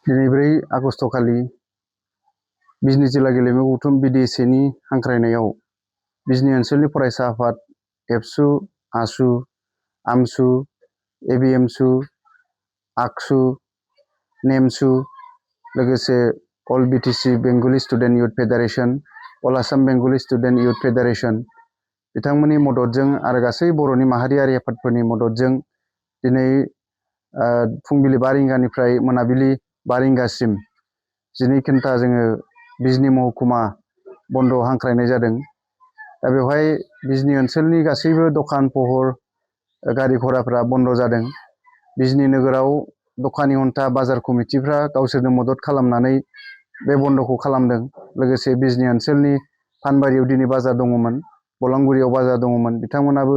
दिनै 4 आगस्ट खालि बिजनी जिल्ला गेलेमु गौथुम BDSAनि हांख्रायनायाव बिजनी ओनसोलनि फरायसा आफाद एबसु, आसु, आमसु, एबिएमसु, आकसु, नेमसु लोगोसे all BTC Bengali student youth federation, all Assam Bengali student youth federation बिथांमोननि मददजों आरो गासै बर'नि माहारियारि आफादफोरनि मददजों दिनै फुंबिलि 5 रिंगानिफ्राय मोनाबिलि 5 रिंगासिम 12 घन्टा जोङो बिजनी महकुमा बन्द हांख्रायनाय जादों। दा बेवहाय बिजनी ओनसोलनि गासैबो दखान पहर गारि घराफ्रा बन्द जादों। बिजनी नोगोराव दखानि हन्टा बाजार कमिटिफ्रा गावसोरनो मदद खालामनानै बे बन्दखौ खालामदों। लोगोसे बिजनी ओनसोलनि फानबारियाव दिनै बाजार दङमोन, बलांगुरियाव बाजार दङमोन, बिथांमोनाबो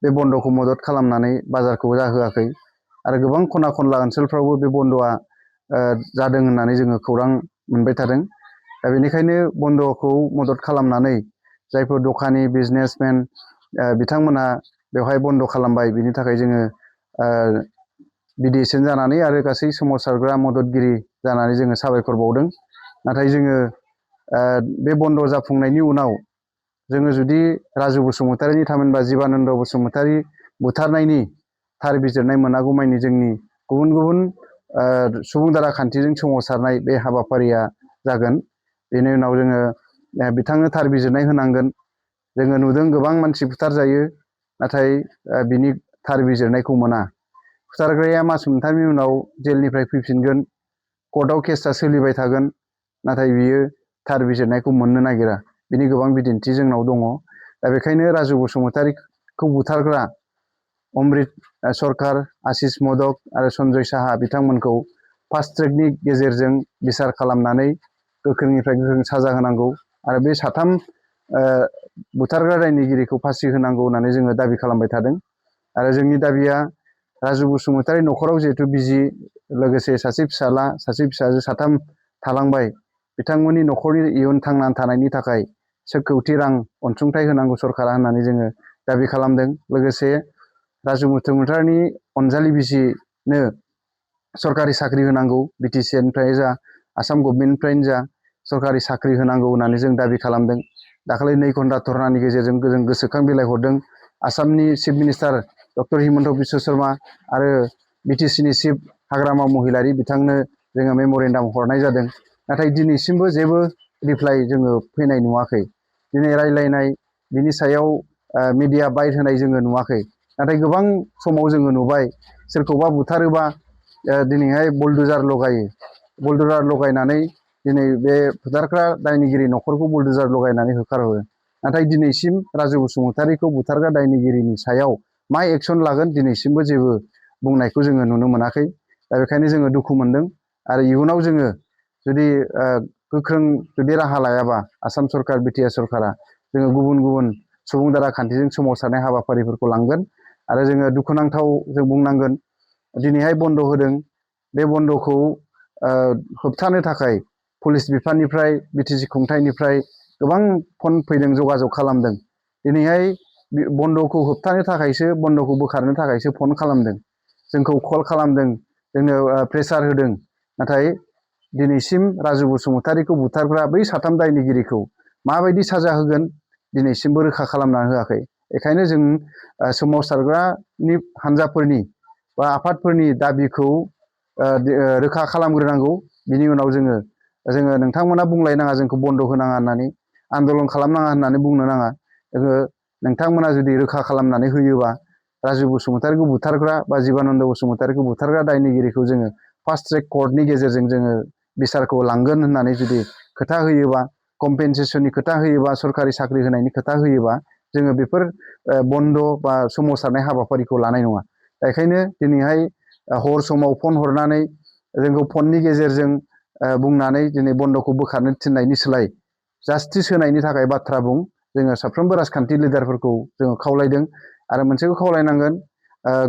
बे बन्दखौ मदद खालामनानै बाजारखौ जाहोआखै आरो गोबां खना खनला ओनसोलफ्रावबो बे बन्दआ जादों होननानै जोङो खौरां मोनबाय थादों। दा बेनिखायनो बन्दखौ मदद खालामनानै जायफोर दखानि बिजनेसमेन बिथांमोना बेवहाय बन्द खालामबाय, बिनि थाखाय जोङो BDSN जानानै आरो गासै सोमावसारग्रा मददगिरि जानानै जोङो साबायखर बावदों। नाथाय जोङो बे बन्द जाफुंनायनि उनाव जोङो जुदि राजु बसुमतारीनि थामहिनबा जीबानन्द बसुमतारी बुथारनायनि थार बिजिरनाय मोनागौमानि जोंनि गुबुन गुबुन सुबुं दारा खान्थिजों सोमावसारनाय बे हाबाफारिया जागोन। बेनि उनाव जोङो बिथांनो थार बिजिरनाय होनांगोन। जोङो नुदों गोबां मानसि बुथारजायो, नाथाय बिनि थार बिजिरनायखौ मोना। बुथारग्राया मास मोनथामनि उनाव जेलनिफ्राय फैफिनगोन, कर्टआव केसआ सोलिबाय थागोन, नाथाय बियो थार बिजिरनायखौ मोननो नागिरा। बिनि गोबां बिदिन्थि जोंनाव दङ। दा बेखायनो राजु बसुमतारीखौ बुथारग्रा अमृत सरकार, आशिष मदक आरो सन्जय साहा बिथांमोनखौ फास्ट ट्रेकनि गेजेरजों बिसार खालामनानै गोख्रोंनिफ्राय गोख्रों साजा होनांगौ आरो बे साथाम बुथारग्रा दायनिगिरिखौ फासि होनांगौ होननानै जोङो दाबि खालामबाय थादों। आरो जोंनि दाबिया राजु बसुमतारी न'खराव जिहेतु बिजि लोगोसे सासे फिसाला सासे फिसाजो साथाम थालांबाय, बिथांमोननि न'खरनि इयुन थांनानै थानायनि थाखाय 1 कौटि रां अनसुंथाइ होनांगौ सरकारा होननानै जोङो दाबि खालामदों। लोगोसे राजु बसुमतारीनि अनजालि बिसिनो सरकारि साख्रि होनांगौ, BTC निफ्राय जा आसाम गभर्नमेन्टनिफ्रायनो जा सरकारि साख्रि होनांगौ होननानै जों दाबि खालामदों। दाखालि 2 घन्टा धरनानि गेजेरजों जों गोसोखां बिलाइ हरदों। आसामनि chief minister doctor Himanta Biswa Sharma आरो BTCनि चिफ हाग्रामा महिलारि बिथांनो जोङो मेम'रेन्डाम हरनाय जादों। नाथाय दिनैसिमबो जेबो रिप्लाइ जोङो फैनाय नुवाखै। दिनै रायलायनाय बिनि सायाव मिडिया बाइट होनाय जोङो नुवाखै। नाथाय गोबां समाव जोङो नुबाय सोरखौबा बुथारोबा दिनैहाय बुलडोजार लगायो। बुलडोजार लगायनानै दिनै बे बुथारग्रा दायनिगिरि न'खरखौ बुलडोजार लगायनानै होखारहरो। नाथाय दिनैसिम राजु बसुमतारीखौ बुथारग्रा दायनिगिरिनि सायाव मा एक्सन लागोन दिनैसिमबो जेबो बुंनायखौ जोङो नुनो मोनाखै। दा बेखायनो जोङो दुखु मोनदों आरो इयुनाव जोङो जुदि गोख्रों जुदि राहा लायाबा आसाम सरकार BTR सरकारा जोङो गुबुन गुबुन सुबुं दारा खान्थिजों सोमावसारनाय हाबाफारिफोरखौ लांगोन। आरो जोङो दुखुनांथाव जों बुंनांगोन दिनैहाय बन्द होदों। बे बन्दखौ होबथानो थाखाय पुलिस बिफाननिफ्राय BTC खुंथायनिफ्राय गोबां फन फैदों, जगाजग खालामदों। दिनैहाय बन्दखौ होबथानो थाखायसो, बन्दखौ बोखारनो थाखायसो फन खालामदों, जोंखौ कल खालामदों, जोंनो प्रेसार होदों। नाथाय दिनैसिम राजु बसुमतारीखौ बुथारग्रा बै साथाम दायनिगिरिखौ माबायदि साजा होगोन दिनैसिमबो रोखा खालामनानै होआखै। बेखायनो जों सोमावसारग्रानि हान्जाफोरनि बा आफादफोरनि दाबिखौ रोखा खालामग्रोनांगौ। बिनि उनाव जोङो नोंथांमोना बुंलायनाङा जोंखौ बन्द होनाङा होननानै, आन्दलन खालामनाङा होननानै बुंनो नाङा। नोंथांमोना जुदि रोखा खालामनानै होयोबा राजु बसुमतारीखौ बुथारग्रा बा जीबानन्द बसुमतारीखौ बुथारग्रा दायनिगिरिखौ जोङो फास्ट ट्रेक कर्टनि गेजेरजों जोङो बिसारखौ लांगोन होननानै जुदि खोथा होयोबा, कम्पेनसेसननि खोथा होयोबा, सरकारि साख्रि होनायनि खोथा होयोबा जोङो बेफोर बन्द बा सोमावसारनाय हाबाफारिखौ लानाय नङा। बेखायनो दिनैहाय हर समाव फन हरनानै जोंखौ फननि गेजेरजों बुंनानै दिनै बन्दखौ बोखारनो थिननायनि सोलाय जास्टिस होनायनि थाखाय बाथ्रा बुं। जोङो साफ्रोमबो राजखान्थि लिडारफोरखौ जोङो खावलायदों आरो मोनसेखौ खावलायनांगोन,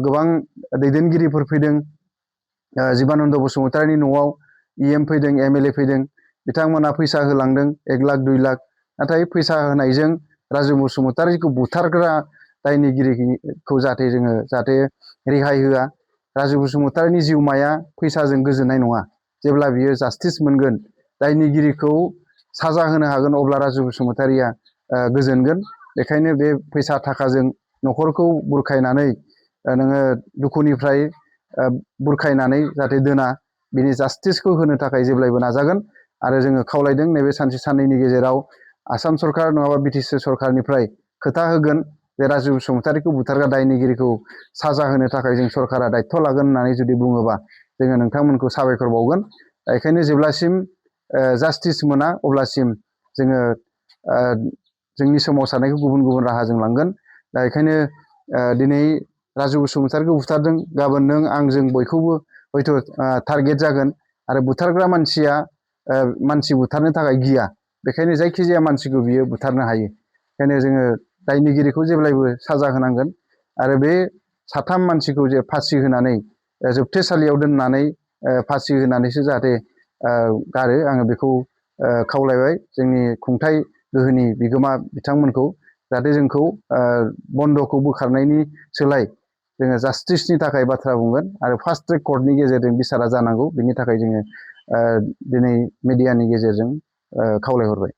गोबां दैदेनगिरिफोर फैदों जीबानन्द बसुमतारीनि न'आव, EM फैदों, MLA फैदों, बिथांमोना फैसा होलांदों 1 लाख 2 लाख। नाथाय फैसा होनायजों राजु बसुमतारीखौ बुथारग्रा दायनिगिरिखौ जाहाथे रेहाय होआ। राजु बसुमतारीनि जिउमाया फैसाजों गोजोननाय नङा। जेब्ला बियो जास्टिस मोनगोन दायनिगिरिखौ साजा होनो हागोन अब्ला राजु बसुमतारिया गोजोनगोन। बेखायनो बे फैसा थाखाजों न'खरखौ बुरखायनानै नोङो दुखुनिफ्राय बुरखायनानै जाहाथे दोना बिनि जास्टिसखौ होनो थाखाय जेब्लायबो नाजागोन आरो जोङो खावलायदों नैबे सानसे साननैनि गेजेराव आसाम सरकार नङाबा बिटिसि सरकारनिफ्राय खोथा होगोन जे राजु बसुमतारिखौ बुथारग्रा दायनिगिरिखौ साजा होनो थाखाय जों सरकारा दायथ' लागोन होननानै जुदि बुङोबा जोङो नोंथांमोनखौ साबायखर बावगोन। बेखायनो जेब्लासिम जास्टिस मोना अब्लासिम जोङो जोंनि सोमावसारनायखौ गुबुन गुबुन राहाजों लांगोन। दा बेखायनो दिनै राजु बसुमतारिखौ बुथारदों, गाबोन नों आं जों बयखौबो हयथ' टारगेट जागोन आरो बुथारग्रा मानसिया मानसि बुथारनो थाखाय गिया, बेखायनो जायखिजाया मानसिखौ बियो बुथारनो हायो। बेखायनो जोङो दायनिगिरिखौ जेब्लायबो साजा होनांगोन आरो बे साथाम मानसिखौ जे फासि होनानै जोबथेसालियाव दोननानै फासि होनानैसो जाहाथे गारो, आङो बेखौ खावलायबाय जोंनि खुंथाय गोहोनि बिगोमा बिथांमोनखौ जाहाथे जोंखौ बन्द'खौ बोखारनायनि सोलाय जोङो जास्टिसनि थाखाय बाथ्रा बुंगोन आरो फास्ट ट्रेक कर्टनि गेजेरजों बिसारा जानांगौ, बिनि थाखाय जोङो दिनै मिडियानि गेजेरजों खावलायहरबाय।